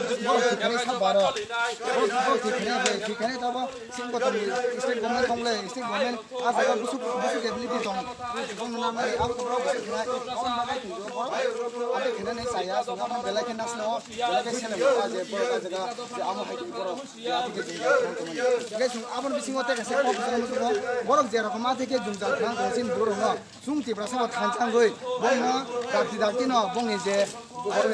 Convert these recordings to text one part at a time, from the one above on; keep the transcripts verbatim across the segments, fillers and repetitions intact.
Borok thikani sal baro. Borok thikani, thikani tabo state government tong le, state government a jaga busuk, busuk ability tong. Tong na nai, ang borok busuk khnai, ang bagai thung borok. Ate khnai nai saya, so ang belai khe nasno, belai khe seleng, a je borok a jaga, je amo hai borok, je ate khe jeng tong tong. Guys, abon bisingo te kaisa kok bisingo borok je rokom ate khe jung jal khang tong sin borok no. Chwng Tiprasa bo thansa wngwi bongno dakti dakti no bongni je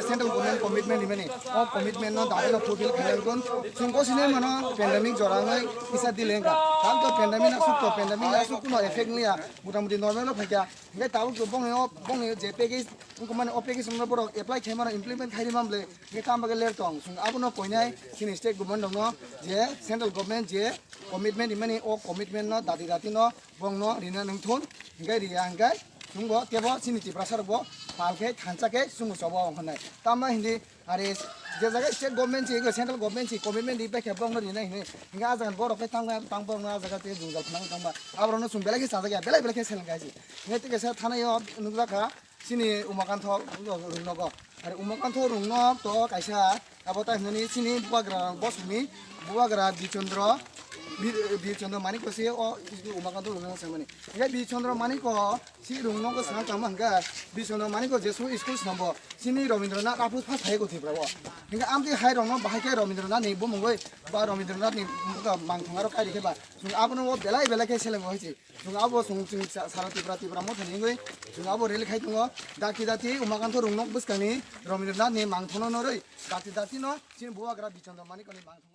central government commitment rimani, o commitment no dakti no fulfill khainai wngkon. Chwng gosini mano pandemic jora wngwi kisa delay wngkha. Tam to pandemic asuk to, pandemic asuk kuno effect wngya, mota moti normal no phaikha. Hingke tabuk to bongni o, bongni je package wngkha mani o package wngno borok apply khai mano, implement khai rimam le, hingke tam bagwi ler tong. Chwng abono koinai chini state government rokno je central government je commitment rimani o commitment no dakti dakti no bongno rina nungthun, hingke riya hingke chwngbo tebo chini Tiprasa rokbo pal khe thansa khe chwngno chobo wng hwnwi. Tamo hindi are je jaga state government si, central government si commitment ri bai khe bongno rina hwnwi. Hingke a jaga borok khe tang tang bongno a jaga te jwngjal phwnang tang ba. Aborokno chwng belai khe sajak ya, belai belai khe seleng kha si. Hingke tei kaisa thana yo nukjak kha chini Umakantho rungnogo. Are Umakantho rungno to kaisa abo ta hinani chini bubagra bosongni bubagra Bichandra, Bi-, Bichandra Manik ko se o Umakantho rungno samani. Hingke Bichandra Manik ko si rungno ko sang tamo hingke Bichandra Manik ko jesu school sambo chini Rabindranath aphus phas thai ko Tripura o. Hingke amtwi hai rokno bahai khe Rabindranath ni bumungoi ba Rabindranath ni mangthang aro kairi khe ba. Chwng abono o belai belai khe seleng o hai se. Chwng abo chwng, chwng sa-, sara Tripura, Tripura motha ni wngwi chwng abo rally khai tongo. Dakti dakti Umakantho rungno bwskangni Rabindranath ni mangthangno norwi dakti dakti no chini bubagra Bichandra Manik ni mangthang